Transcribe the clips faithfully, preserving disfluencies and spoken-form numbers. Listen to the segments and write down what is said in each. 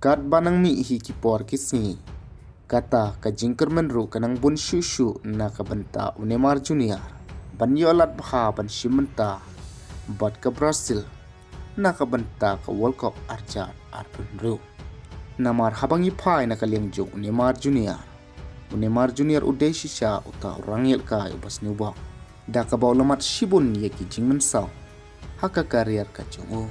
Katba nang mih hi ki por ki sngi, kata ka jingkyrmen ruh ka nang bun shuh shuh na ka bynta u Neymar Junior ban ïoh lad bha ban shim bynta bad ka Brazil na ka bynta ka World Cup arhajar arphew hynriew. Namar haba ngi phai na ka liang jong u Neymar Junior, u Neymar Junior u dei shisha uta u rangïalehkai uba sniewbok, da kaba u la mad shibun ïa ki jingmynsaw ha ka career ka jong u.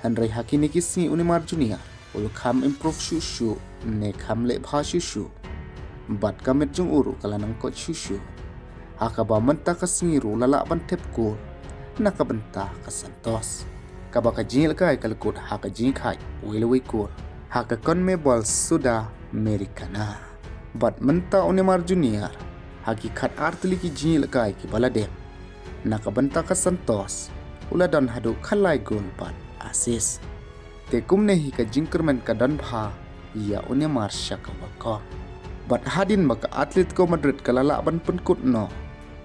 Hynrei ha kine ki sngi u Neymar Junior u la kham improve shuh shuh, ne kham leh bha shuh shuh, bad ka met jong u ruh ka la nang koit shuh shuh, ha kaba mynta ka sngi ruh u la lah ban thep kol na ka bynta ka Santos, kaba ka jingïalehkai ka la kut ha ka jingkhaid wei la wei kol ha ka CONMEBOL Sudamericana. Bad mynta u Neymar Junior, ha ki khatar tylli ki jingïalehkai kiba la dep na ka bynta ka Santos, u la don haduh khatlai gol bad assist. Te kumne hi ka jingkyrmen ka don bha ïa u Neymar sha ka World Cup. Bad hadien ba ka Atletico Madrid ka la lah ban pynkut noh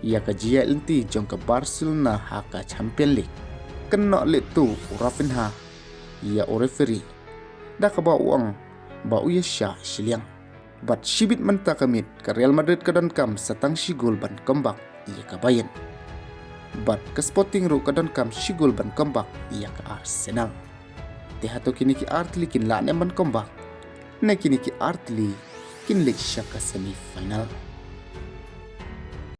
ïa ka jingïaid lynti jong ka Barcelona ha ka Champions League, kynnoh lehtu u Raphinha ïa u referee, da kaba u ong ba u ïa shah shiliang. Bad shibit mynta ka miet ka Real Madrid ka donkam sa tang shi gol ban comeback ïa ka Bayern, bad ka Sporting ruh ka donkam shi gol ban comeback ïa ka Arsenal. Te hato kine ki artylli kin lah ne em ban comeback, ne kine ki artylli kin leit sha ka semi final?